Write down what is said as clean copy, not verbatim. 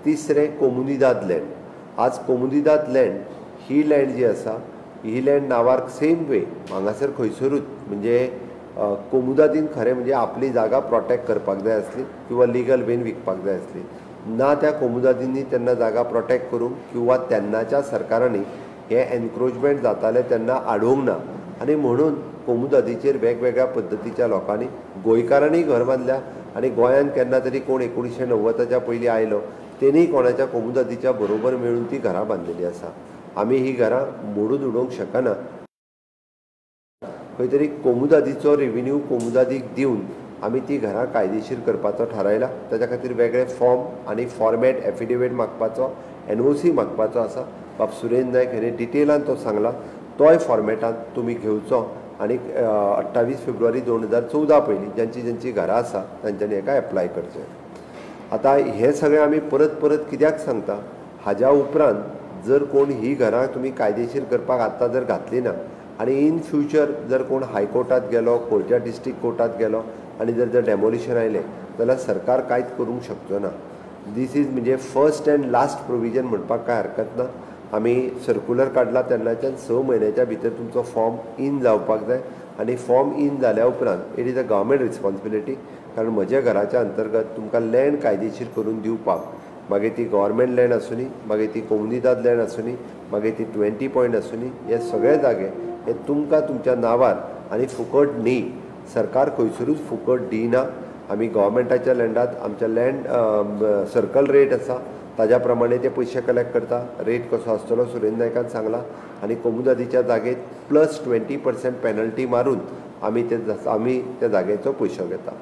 तिसरें कोमुनिदाद लँड. आज कोमुनिदाद लँड ही लँड जी आसा ही लँड नांवार सेम वे हांगासर खंयसरूच म्हणजे कोमुदादीन खरें म्हणजे आपली जागा प्रोटेक्ट करपाक जाय आसली किंवा लिगल वेन विकपाक जाय आसली ना. त्या कोमुदादींनी तेन्ना जागा प्रोटेक्ट करूंक किंवा तेन्नाच्या सरकारांनी हें एनक्रोचमेंट जातालें तेन्ना आडोवंक ना आनी म्हणून कोमुदादीचेर वेगवेगळ्या पद्दतीच्या लोकांनी गोंयकारांनी घर बांदल्या आनी गोंयांत केन्ना तरी कोण 1990च्या पयलीं आयलो तेणी कोणाच्या कोमुदादीच्या बरोबर मेळून ती घरां बांदलेली आसा. आमी ही घरां मोडून उडोवंक शकना. खंय तरी कोमुदादीचो रेविन्यू कोमुदादीक दिवन आमी ती घरां कायदेशीर करपाचो थारायला. ताच्या खातीर वेगळे फॉर्म आनी फॉर्मेट एफिडेवीट मागपाचो, एनओसी मागपाचो आसा. बाब सुरेंद्र नायक हेणे डिटेलान तो सांगला, तोय फॉर्मेटान तुमी घेवचो आनी 28 फेब्रुवारी 2014 पयलीं जांची जांची घरां आसा तांच्यांनी हेका एप्लाय करचें. आतां हें सगळें आमी परत परत कित्याक सांगता, हाज्या उपरांत जर कोण ही घरां तुमी कायदेशीर करपाक आतां जर घातली ना आनी इन फ्युचर जर कोण हायकोर्टात गेलो, खंयच्या डिस्ट्रिक्ट कोर्टात गेलो आनी जर जर डेमोलिशन आयलें जाल्यार सरकार कांयच करूंक शकचो ना. These is म्हणजे फर्स्ट एंड लास्ट प्रोविजन म्हणपाक कांय हरकत ना. आमी सर्कुलर काडला तेन्नाच्यान 6 म्हयन्याच्या भितर तुमचो फॉर्म इन जावपाक जाय आनी फॉर्म इन जाल्या उपरांत it is a government responsibility. कारण म्हज्या घराच्या अंतर्गत तुमकां लँड कायदेशीर करून दिवपाक, मागीर ती गव्हर्मेंट लँड आसूनी, मागीर ती कोमुनिदाद लँड आसूनी, मागीर ती 20 पॉयंट आसूनी, हे सगळे जागे हे तुमकां तुमच्या नांवार आनी फुकट न्ही. सरकार खंयसरूच फुकट दिना. आमी गव्हर्मेंटाच्या लँडात आमच्या लँड सर्कल रेट आसा ताज्या प्रमाणे ते पयशे कलेक्ट करता. रेट कसो आसतलो सुरेंद्र नायकान सांगला आनी कोमुदादीच्या जागेत प्लस 20% पेनल्टी मारून आमी ते आमी त्या जाग्याचो पयशो घेता.